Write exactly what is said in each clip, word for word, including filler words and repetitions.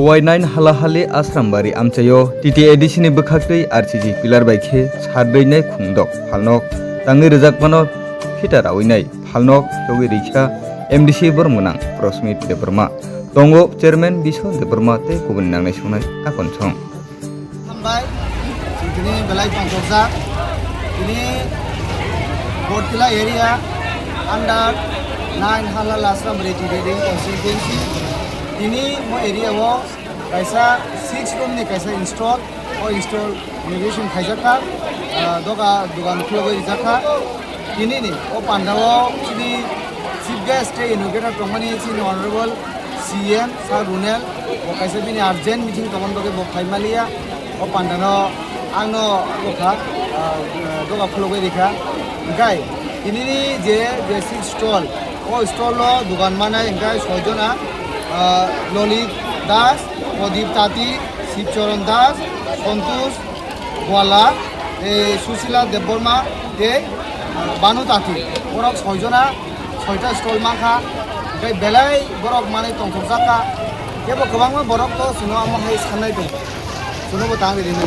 Wai nine Halahali Asrambari amchaio T T A D C ni bwkhaktwi R C C pillar bai khe sardwinai khungdok phalnok tangwi rwjakmano phita rawinai phalnok yogwi rikha M D C bormwnang Prosmit Debbarma, tongo chairman Biswan Debbarma tei kubuni nangnai songnai akonsong. Hambai, chwng tini belai tongthokjak. Tini Bortila area under nine Halahali Asrambari T T A D C constituency. Tini mo area o kaisa six room ni kaisa install, o install inauguration khaijak kha, ah, doga dugan khulogwi rijak kha. Tini ni o pandao chini chief guest tei inaugurator tongmani chini honorable C M Sir Runel, bo kaisa bini urgent meeting tongmani bagwi bo phai maliya. O pandano ang no bokha, ah, doga khulogwi rikha. Hingkhai tinini je, je six stall, o stall o dugan manai hingkhai soijona, ah, Lolit Das, Pradip Tati, Sibcharan Das, Santosh Gwala, eh, Susila Debbarma tei, ah, Banu Tati. Borok soijona soita stall mankha, tei belai borok manwi tongthokjak kha. Teibo kwbangma borok to chwngno omo hai sanai tongo. Chwngno bo tang rini.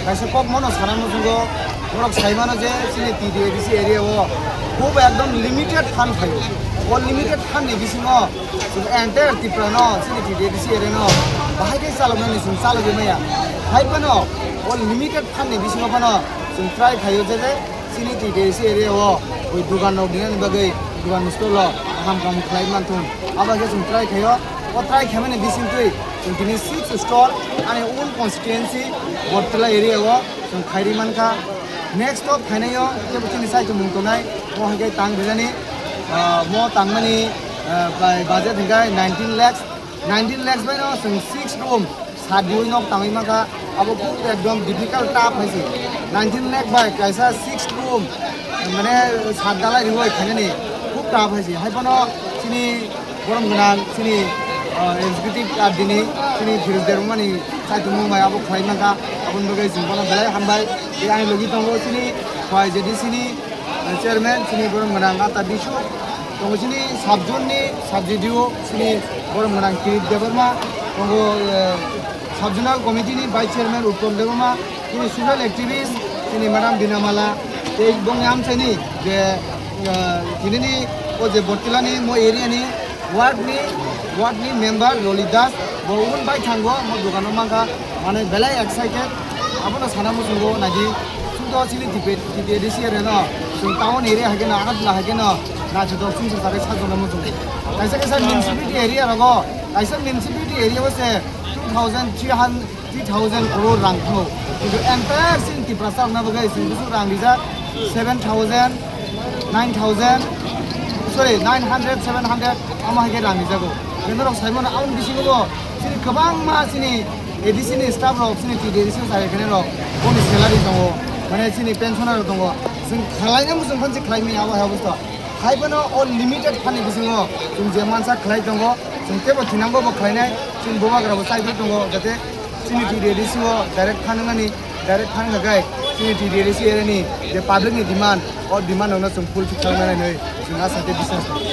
Kaisa kok mono sana muchungo, borok sai mano je chini T T A D C area o khub ekdom limited fund phaio. O limited fund ni bisingo chwng entire Tripura no chini T T A D C area no bahai khe chaloknani chwng chalogwi maya. Hai phano o limited fund ni bisingo phano chwng try khaio je, je chini T T A D C area o oi dugan rok dinani bagwi dugan stall o kaham kaham khlai manthung. Abo khe chwng try khaio. O try khaimani bisingtwi chwng tini six stall ani own constituency Bortila area o chwng khairi mankha. Next o phainaio teibo chini saichung mung tongnai, mo hai khe tang rijani, ah, mo tangmani, ah, bai budget hingkhai nineteen lakhs, nineteen lakhs bai no chwng six room sat diwi nok tangwi mankha, abo khub ekdom difficult tough hai se. Nineteen lakh bai kaisa six room, mane sat dalai riwi khainani khub tough hai se. Hai phano chini borom gwnang chini, ah, executive R D ni chini Phoenix Debbarmani saichung mung bai abo khlai mankha, aboni bagwi chwng bono belai hambai. Tei ani logi tongo chini Y Z D C ni, eh, chairman chini borom gwnang Ata Bisu, tongo chini sub zone ni sub C D O chini borom gwnang Kirit Debbarma, tongo, eh, sub zonal committee ni vice chairman Uttam Debbarma, chini social activist chini madam Binamala, tei bongni amchaini je, eh, tinini o je Bortila ni mo area ni ward ni, ward ni member Loli Das, bo ubun bai thango, mo dogano mankha, mane belai excited, abono sana muchungo naidi, chwngto chini T P, T P A D C area no, chwng town area hai kheno, Agartala hai kheno, naithotok chwngsa sabai sajona muchungo. Kaisa kaisa municipality area rogo, kaisa municipality area o se two thousand three hundred, three thousand crore rang thangno. Kintu entire chini Tiprasa rokna bagwi chwng busu rang rijak seven thousand, nine thousand, sorry, nine hundred, seven hundred, amo hai khe rang rijago. Kintu rok saimano aboni bisingo bo chini kwbangma chini A D C ni staff rok, chini T D A D C o chai khainai rok, boni salary tongo, mane chini pensioner rok tongo. Chwng khlaina muchung phan se khlai manya abo hai obosta. Hai phano o limited fund ni bisingo chwng je mansa khlai tongo, chwng teibo thinango bo khlainai, chini bubagra bo chai phai tongo, jate chini T D A D C o direct fund wngnani, direct fund hwnkhe chini T D A D C area ni je public ni demand, o demand rokno chwng fulfill khlainai hinwi chwng asa tei biswas tongo.